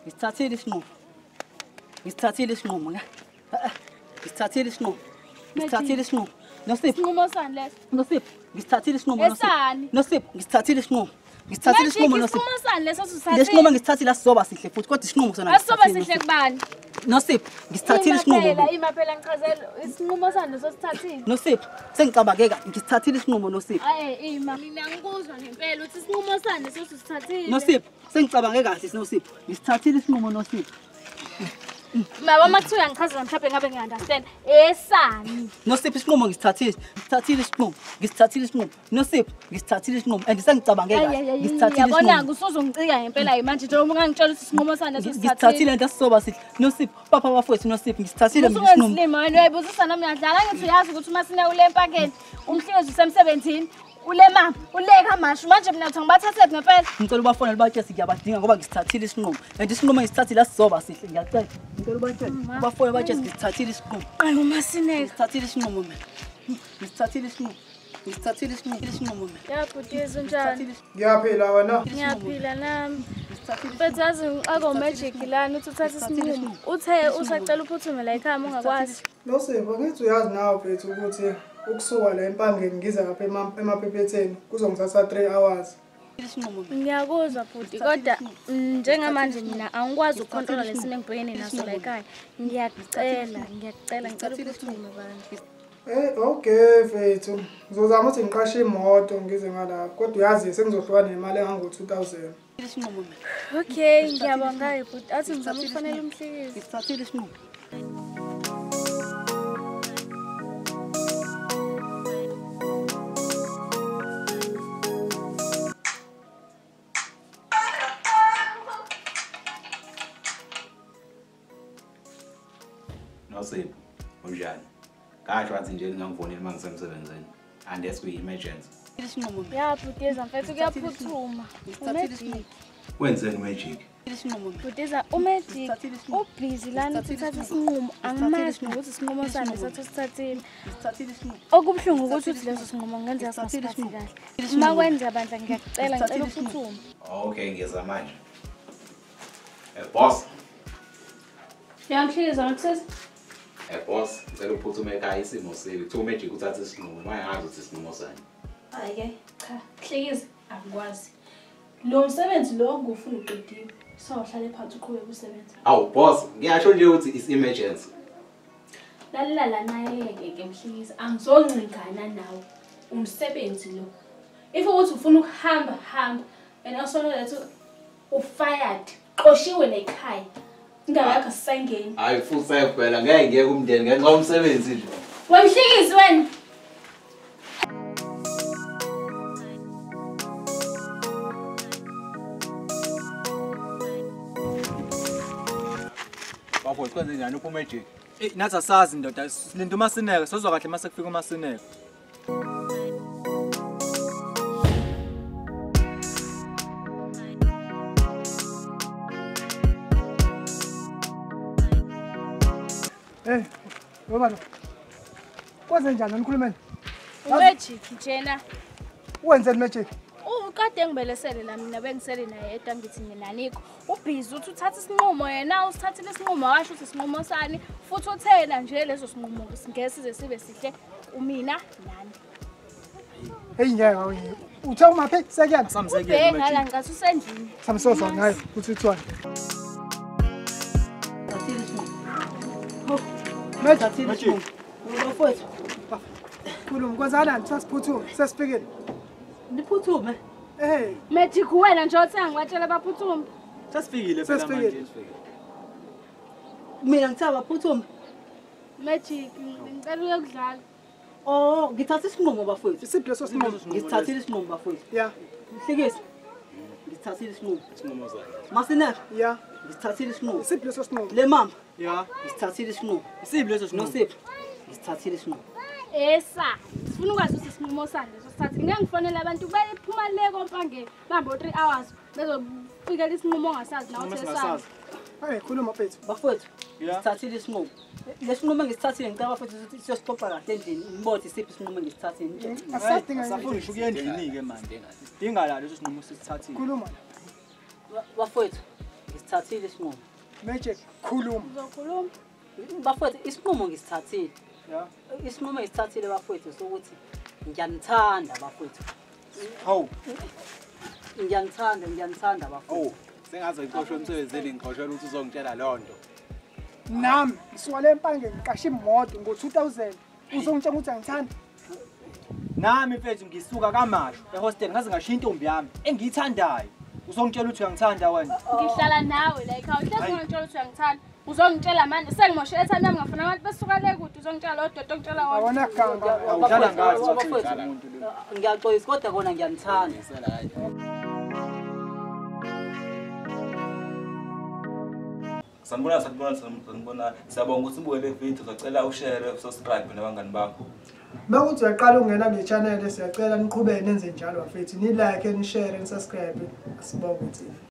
Ngisithathile isinqumo. Ngisithathile isinqumo ke. Ngisithathile isinqumo. Ngisithathile isinqumo. Nosipho. Isinqumo sani leso? Nosipho, ngisithathile isinqumo Nosipho. Nosipho, ngisithathile isinqumo. Ngisithathile isinqumo Nosipho. Isinqumo sani leso usithathile? Lesinqumo ngisithathile asizoba sihle futhi kodwa isinqumo sona asizoba sihle kubani? Nosipho, ngisithathile isinqumo. Phela ima phela ngichazela isinqumo sani leso sithathile. Nosipho, sengicabangeka ngisithathile isinqumo Nosipho. Hayi ima. Mina ngikuzwa ngempela ukuthi isinqumo sani leso sithathile. Nosipho, sengicabange kahle Nosipho. Ngisithathile isinqumo Nosipho. Mama makuthiwa uyangichazela mhlawumbe ngabe ngi-understand. Esani. Nosipho isinqumo ngisithathile. Ngisithathile isinqumo. Ngisithathile isinqumo. Nosipho, ngisithathile isinqumo and sengicabange kahle. Ngisithathile isinqumo. Yabona usuzongicika ngempela manje njengoba ungangitshela ukuthi isinqumo sani leso sithathile. Ngisithathile and asizoba sihle. Nosipho, papa bafowethu Nosipho, ngisithathile mina isinqumo. Usungensilima wena uyayibuzisa nami uyadlala ngithi uyazi ukuthi uma sine ule empakeni umhlinzi usemsebenzini. Ulema, uleka mashu manje mina uthi ngibathathe ngempela. Ngicela ubafonele batshele ngiyabadinga ngoba ngisithathile isinqumo. And isinqumo ngisithathile asizoba sihle ngiyacela. Ngicela ubatshele ubafonele batshele ngisithathile isinqumo. Ayi uMasineka. Ngisithathile isinqumo mina. Ngisithathile isinqumo. Ngisithathile isinqumo mina. Ya bhuti unjani? Ngiyaphila wena. Ngiyaphila nami. Mfethu yazi ngixaka uMagic lana uthi uthatha isinqumo. Uthe usacela uphuthume la ekhaya ungakwazi. Nosipho ngithi uyazi nawe mfethu ukuthi ukusuka la empangeni ngize ngapha emaphepheteni kuzongithatha 3 hours. Ngiyakuzwa bhuti kodwa njengamanje mina angikwazi ukukhontrola lesimo engibhekene naso la ekhaya. Ngiyacela, ngiyacela ngicela uphuthume bandla. Okay mfethu. Ngizozama ukuthi ngiqashe imoto ngize ngalapho kodwa uyazi sengizohlukana nemali engango 2000. Okay, ngiyabonga bhuti. Athi ngizama ukufanele umhlikizi. Ngisithathile isinqumo. Nosipho, unjani? Kasho wathi nje ningangifoneli uma ngisemsebenzini. Unless kuyi-emergency. Ya bhutiza mfethu kuyaphuthuma. uMagic. Wenzeni uMagic? Bhutiza uMagic ubhizi lana uthi uthatha isinqumo. Angimazi nokuthi isinqumo sani leso usithathile. Okubuhlungu ukuthi uthi leso sinqumo kungenzeka singasiphathi kahle. Uma kwenza bandla ngiyakucela ngicela uphuthume. Okay, ngiyeza manje. Boss. Yamhliza ngikusiza. Boss, ngicela uphuthume ekhaya isimo sibi. Kuthiwa uMagic uthatha isinqumo, manje angazi ukuthi isinqumo sani. Hayi-ke, cha, Hlekiza, akukwazi. Lo msebenzi lo ngufuna uqediwe. So uhlale phansi uqhubeke usebenze. Awu boss, ngiyasho nje ukuthi is emergency. Lalela lana-ke ke Mhlikiza, angizoncingana nawe. Umsebenzi lo. If ukuthi ufuna ukuhamba, hamba. And also know that u-fired, xoshiwe la ekhaya. Indaba yakho asisayingeni. Hayi full safe phela ngeke ngiyeke umndeni ngenxa yomsebenzi nje. Wemhlikizi wena. Bafo kwenze njani uphume Magic? Nathi asazi ndoda, silinde uMasineka, sozwa kahle mase kufika uMasineka. Hey, ngoba kwenze njani nikhulumeni? uMagic njena. Wenzeni Magic? Ukade ngibelesele la mina bengisele naye yedwa ngithi mina nikho. Ubhizi uthi uthatha isinqumo yena usithathile isinqumo washo ukuthi isinqumo sani futhi uthena nje leso sinqumo singeke size sibe sihle kumina nani. Hey ngeke uthe umaphi sekuyana Samsekile Ubheka la ngathi usendlini. Samsozwa ngayo uthi uthwani. Magic. Bafowethu. Khuluma kwenzani sasiphuthume sesifikile. Niphuthume. Magic wena nje othe ngibatshela baphuthume. Sesifikile phela manje. Mina ngithe baphuthume. Magic ngicela uyokudlala. Oh, ngithatha isinqumo bafowethu. Isiphi leso sinqumo? Ngisithathile isinqumo bafowethu. Yeah. Mhlikizi. Ngisithathile isinqumo. Isinqumo sani? Masineka. Yeah. Ngisithathile isinqumo. Isiphi leso sinqumo? Le mama. Yeah. Ngisithathile isinqumo. Isiphi leso sinqumo? Nosipho. Ngisithathile isinqumo. Esa. Sifuna ukwazi ukuthi isinqumo sani leso sithathile. Ngeke ngifonele abantu bayephuma le kompangeni. Bambe 3 hours bezofikela isinqumo ongasazi nawe uthi esani. Hey, khuluma mfethu. Bafowethu. Ngisithathile isinqumo. Lesinqumo engisithathile ngicela bafowethu ukuthi siyosixoxa kahle endlini. Ngibone isiphi isinqumo engisithathile. Asadinga Asafuni ngisho ukuya endlini ke manje. Sidinga la leso sinqumo sisithathile. Khuluma. Bafowethu. Ngisithathile isinqumo. Magic, khuluma. Uzokhuluma. Bafowethu isinqumo ngisithathile. Yeah. Isinqumo ngisithathile bafowethu sokuthi ngiyanithanda bafowethu. Hawu. Ngiyanithanda, ngiyanithanda bafowethu. Oh, sengaze ngixoshwe emsebenzini ngixoshwe ukuthi uzongitshela leyo nto. Nami ngisuka le mpange ngiqashe imoto ngo-2000. Uzongitshela ukuthi angithanda. Nami mfethu ngisuka kaMashu ehostel ngaze ngashiya intombi yami engiyithandayo. Uzongitshela ukuthi uyangithanda wena. Ngihlala nawe la ekhaya. Uhlezi ungitshela ukuthi uyangithanda. Uzongitshela manje sengimoshe airtime yami ngafuna abantu besuka le kude uzongitshela lo dodo ongitshela wona. Awona ganga. Awudlala ngathi Bafowethu, umuntu lo. Ngiyaxolisa kodwa kona ngiyanithanda. Sanibona, sanibona, sanibona. Siyabonga ukuthi ubuke le video. Sicela ushare, usubscribe nabangani bakho. Mawukuthi uyaqala ukungena kule channel siyacela niqhubeke nenze njalo bafethu. Ni like, ni share, ni subscribe. Asibonge TV.